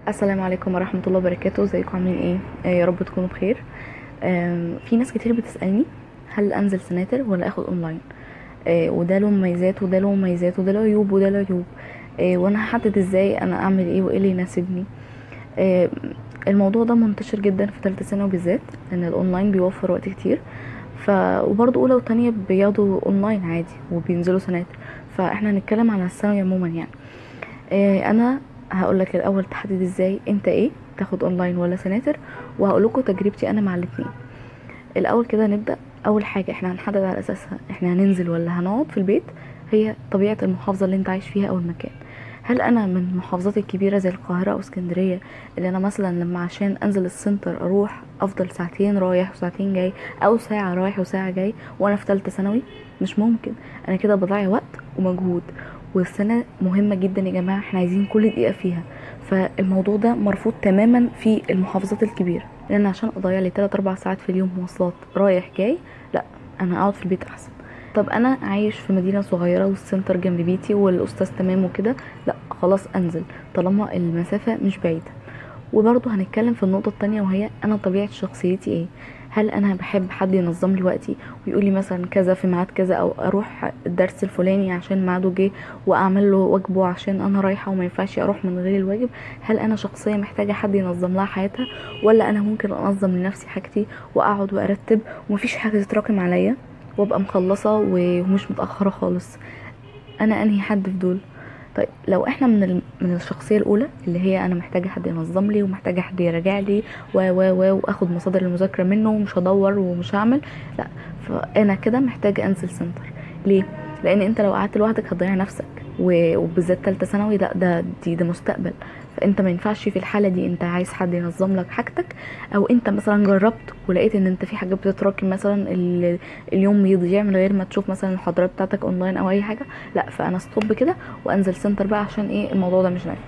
السلام عليكم ورحمة الله وبركاته. ازيكم عاملين ايه؟ يا رب تكونوا بخير. في ناس كتير بتسألني هل انزل سناتر ولا اخد اونلاين؟ وده له مميزات وده له مميزات وده له عيوب وده له عيوب. وانا هحدد ازاي انا اعمل ايه وايه اللي يناسبني. الموضوع ده منتشر جدا في ثالثة ثانوي بالذات، ان الاونلاين بيوفر وقت كتير. وبرضه اولى وتانية بياخدوا اونلاين عادي وبينزلوا سناتر، فاحنا هنتكلم على الثانوي عموما يعني. انا هقول لك الاول تحدد ازاي انت ايه تاخد اونلاين ولا سناتر، وهقول لكم تجربتي انا مع الاثنين. الاول كده نبدا، اول حاجة احنا هنحدد على اساسها احنا هننزل ولا هنقعد في البيت، هي طبيعة المحافظة اللي انت عايش فيها او المكان. هل انا من المحافظات الكبيرة زي القاهرة او اسكندرية، اللي انا مثلا لما عشان انزل السنتر اروح افضل ساعتين رايح وساعتين جاي، او ساعة رايح وساعة جاي وانا في ثالثة ثانوي؟ مش ممكن، انا كده بضيع وقت ومجهود، والسنة مهمة جدا يا جماعة، احنا عايزين كل دقيقة فيها. فالموضوع ده مرفوض تماما في المحافظات الكبيرة، لان عشان اضيع لي 3-4 ساعات في اليوم مواصلات رايح جاي، لا انا اقعد في البيت احسن. طب انا عايش في مدينة صغيرة والسنتر جنب بيتي والاستاذ تمام وكده، لا خلاص انزل طالما المسافة مش بعيدة. وبرضه هنتكلم في النقطة التانية، وهي انا طبيعة شخصيتي ايه. هل انا بحب حد ينظم لي وقتي ويقول لي مثلا كذا في ميعاد كذا، او اروح الدرس الفلاني عشان ميعاده جه واعمل له واجبه عشان انا رايحة وما ينفعش اروح من غير الواجب؟ هل انا شخصية محتاجه حد ينظم لها حياتها، ولا انا ممكن انظم لنفسي حاجتي واقعد وارتب ومفيش حاجة تتراكم عليا وابقى مخلصة ومش متاخرة خالص؟ انا انهي حد في دول؟ طيب لو احنا من الشخصية الاولى اللي هي انا محتاجه حد ينظم لي ومحتاجة حد يراجع لي و و و واخد مصادر المذاكرة منه ومش هدور ومش هعمل، لا فانا كده محتاجه انزل سنتر. ليه؟ لان انت لو قعدت لوحدك هتضيع نفسك، وبالذات ثالثة ثانوي، لا ده مستقبل. فانت ما ينفعش في الحالة دي، انت عايز حد ينظم لك حاجتك، او انت مثلا جربت ولقيت ان انت في حاجة بتتراكم مثلا اليوم يضيع من غير ما تشوف مثلا المحاضرات بتاعتك اونلاين او اي حاجة، لا فانا stop كده وانزل سنتر بقى عشان ايه الموضوع ده مش نافع.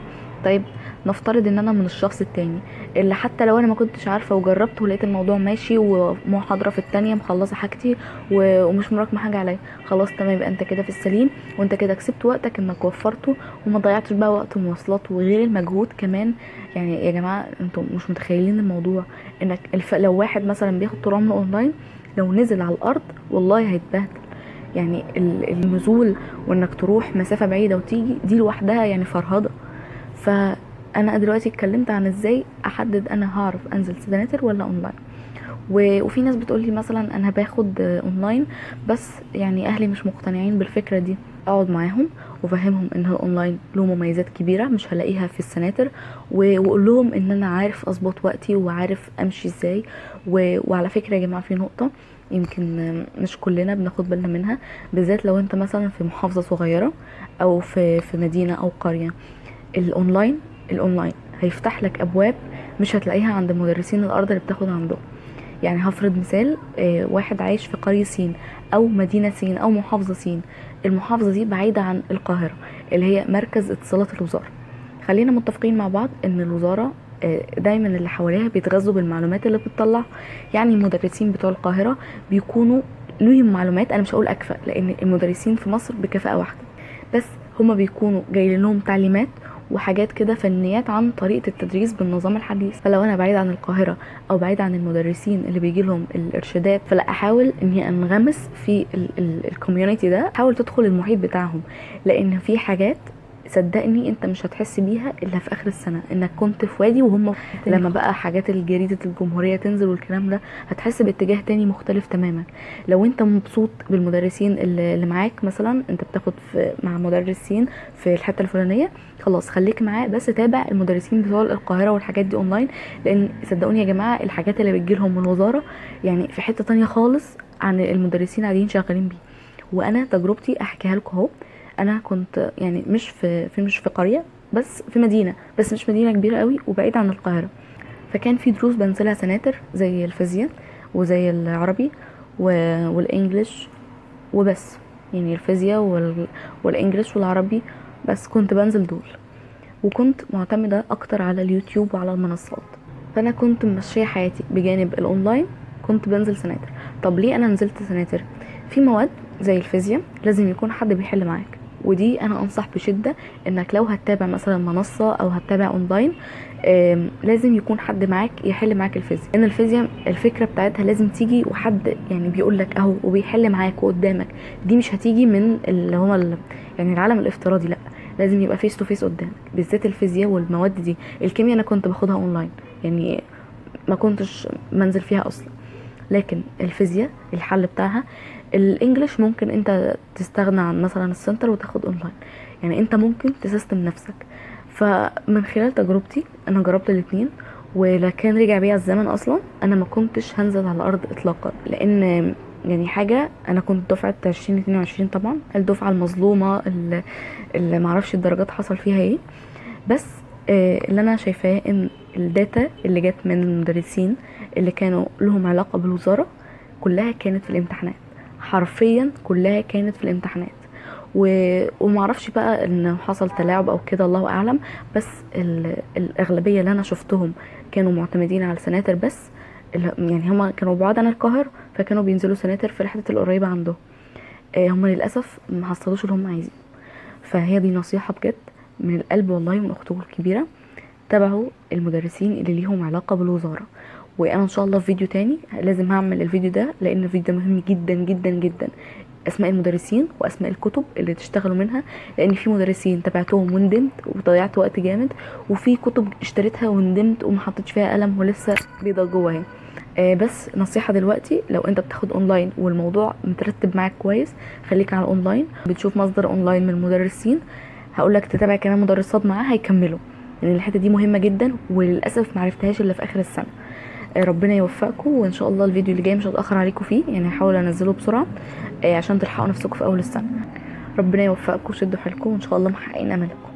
طيب نفترض ان انا من الشخص التاني اللي حتى لو انا ما كنتش عارفه وجربت ولقيت الموضوع ماشي ومحاضره في التانية مخلصة حاجتي ومش مراكمه حاجة عليا، خلاص تمام، يبقى انت كده في السليم، وانت كده كسبت وقتك انك وفرته وما ضيعتش بقى وقت مواصلات وغير المجهود كمان. يعني يا جماعة انتم مش متخيلين الموضوع، انك لو واحد مثلا بياخد طول عمره اونلاين لو نزل على الارض والله هيتبهدل. يعني النزول وانك تروح مسافة بعيدة وتيجي دي لوحدها يعني فرهده. فانا دلوقتي اتكلمت عن ازاي احدد انا هعرف انزل سناتر ولا اونلاين. وفي ناس بتقولي مثلا انا باخد اونلاين بس يعني اهلي مش مقتنعين بالفكرة دي. اقعد معاهم وافهمهم ان الاونلاين له مميزات كبيرة مش هلاقيها في السناتر، واقول لهم ان انا عارف اظبط وقتي وعارف امشي ازاي. وعلى فكرة يا جماعة في نقطة يمكن مش كلنا بناخد بالنا منها، بالذات لو انت مثلا في محافظة صغيرة او في مدينة او قرية، الاونلاين هيفتح لك ابواب مش هتلاقيها عند مدرسين الارض اللي بتاخد عندهم. يعني هفرض مثال، واحد عايش في قرية سين او مدينة سين او محافظة سين، المحافظة دي بعيدة عن القاهرة اللي هي مركز اتصالات الوزارة. خلينا متفقين مع بعض ان الوزارة دايما اللي حواليها بيتغذوا بالمعلومات اللي بتطلع. يعني المدرسين بتوع القاهرة بيكونوا ليهم معلومات، انا مش هقول اكفأ لان المدرسين في مصر بكفاءة واحدة، بس هما بيكونوا جايين لهم تعليمات وحاجات كده فنيات عن طريقه التدريس بالنظام الحديث. فلو انا بعيد عن القاهرة او بعيد عن المدرسين اللي بيجي لهم الارشادات، فلا احاول اني انغمس في ال community ده، حاول تدخل المحيط بتاعهم، لان في حاجات صدقني انت مش هتحس بيها الا في اخر السنة انك كنت في وادي وهم لما بقى حاجات الجريدة الجمهورية تنزل والكلام ده هتحس باتجاه تاني مختلف تماما. لو انت مبسوط بالمدرسين اللي معاك، مثلا انت بتاخد مع مدرسين في الحتة الفلانية، خلاص خليك معاه، بس تابع المدرسين بتوع القاهرة والحاجات دي اونلاين، لان صدقوني يا جماعة الحاجات اللي بتجيلهم من الوزارة يعني في حتة تانية خالص عن المدرسين قاعدين شغالين بيه. وانا تجربتي احكيها لكم اهو، انا كنت يعني مش في قرية، بس في مدينة، بس مش مدينة كبيرة قوي وبعيد عن القاهرة. فكان في دروس بنزلها سناتر زي الفيزياء وزي العربي وال English وبس، يعني الفيزياء وال English والعربي بس، كنت بنزل دول، وكنت معتمدة اكتر على اليوتيوب وعلى المنصات. فانا كنت ماشية حياتي بجانب الاونلاين، كنت بنزل سناتر. طب ليه انا نزلت سناتر؟ في مواد زي الفيزياء لازم يكون حد بيحل معاك، ودي انا انصح بشده انك لو هتتابع مثلا منصة او هتتابع اونلاين، لازم يكون حد معاك يحل معاك الفيزياء، لان الفيزياء الفكرة بتاعتها لازم تيجي وحد يعني بيقول لك اهو وبيحل معاك وقدامك. دي مش هتيجي من اللي هو يعني العالم الافتراضي، لا لازم يبقى face to face قدامك، بالذات الفيزياء والمواد دي. الكيمياء انا كنت باخدها اونلاين، يعني ما كنتش منزل فيها اصلا، لكن الفيزياء الحل بتاعها. ال English ممكن انت تستغنى عن مثلا السنتر وتاخد اونلاين، يعني انت ممكن تسيستم نفسك. فمن خلال تجربتي انا جربت الاثنين، ولكن رجع بيا الزمن اصلا انا ما كنتش هنزل على الارض اطلاقا، لان يعني حاجة انا كنت دفعه 2022 طبعا، الدفعة المظلومة اللي معرفش الدرجات حصل فيها ايه. بس اللي انا شايفاه ان ال data اللي جت من المدرسين اللي كانوا لهم علاقة بالوزارة كلها كانت في الامتحانات، حرفيا كلها كانت في الامتحانات. ومعرفش بقى ان حصل تلاعب او كده، الله اعلم، بس الاغلبية اللي انا شفتهم كانوا معتمدين على سناتر بس، يعني هما كانوا بعاد عن القاهرة فكانوا بينزلوا سناتر في الحتة القريبة عندهم. هما للاسف ما حصلوش اللي هما عايزينه. فهي دي نصيحة بجد من القلب والله، من اختكم الكبيرة، تابعوا المدرسين اللي ليهم علاقة بالوزارة. وانا ان شاء الله في فيديو تاني لازم هعمل الفيديو ده، لان الفيديو ده مهم جدا جدا جدا، اسماء المدرسين واسماء الكتب اللي تشتغلوا منها، لان في مدرسين تابعتهم وندمت وضيعت وقت جامد، وفي كتب اشتريتها وندمت وما حطيتش فيها قلم ولسه بيضة جواها. بس نصيحة دلوقتي، لو انت بتاخد اونلاين والموضوع مترتب معاك كويس، خليك على الاونلاين، بتشوف مصدر اونلاين من المدرسين، هقولك تتابع كمان مدرسات معاه هيكملوا، لان الحتة دي مهمة جدا وللاسف معرفتهاش الا في اخر السنة. ربنا يوفقكم، وان شاء الله الفيديو اللي جاي مش هتاخر عليكم فيه، يعني هحاول انزله بسرعة عشان تلحقوا نفسكم في اول السنة. ربنا يوفقكم وشدوا حيلكم، وان شاء الله محققين املكم.